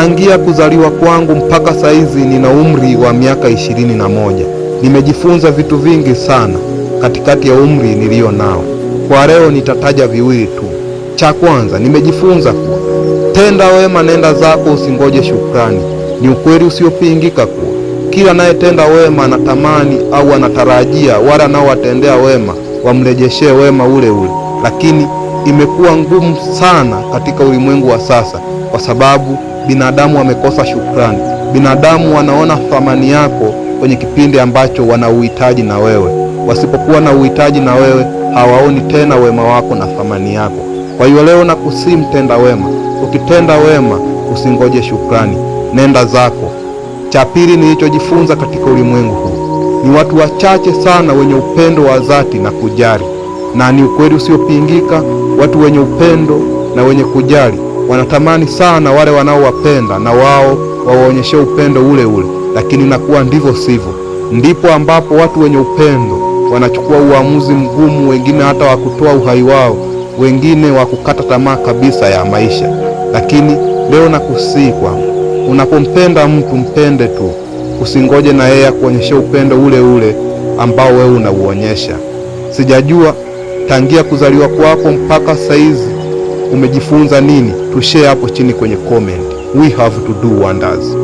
Tangia kuzaliwa kwangu mpaka saizi nina umri wa miaka 21. Nimejifunza vitu vingi sana katikati ya umri niliyo nao. Kwa leo nitataja viwili tu. Cha kwanza, nimejifunza kuwa tenda wema, nenda zako, usingoje shukrani. Ni ukweli usiopingika kuwa kila anayetenda wema anatamani au anatarajia wale anaowatendea wema wamrejeshee wema ule ule, lakini imekuwa ngumu sana katika ulimwengu wa sasa, kwa sababu binadamu wamekosa shukrani. Binadamu wanaona thamani yako kwenye kipindi ambacho wana uhitaji na wewe. Wasipokuwa na uhitaji na wewe, hawaoni tena wema wako na thamani yako. Kwa hiyo leo nakusihi mtenda wema, ukitenda wema usingoje shukrani, nenda zako. Cha pili nilichojifunza katika ulimwengu huu ni watu wachache sana wenye upendo wa dhati na kujali, na ni ukweli usiopingika, watu wenye upendo na wenye kujali wanatamani sana wale wanaowapenda na wao wawaonyeshe upendo ule ule, lakini nakuwa ndivyo sivyo. Ndipo ambapo watu wenye upendo wanachukua uamuzi mgumu, wengine hata wa kutoa uhai wao, wengine wa kukata tamaa kabisa ya maisha. Lakini leo nakusihi kwamba unapompenda mtu mpende tu, usingoje na yeye akuonyeshe upendo ule ule ambao wewe unauonyesha. Sijajua tangia kuzaliwa kwako mpaka saizi umejifunza nini? Tushare hapo chini kwenye comment. We have to do wonders.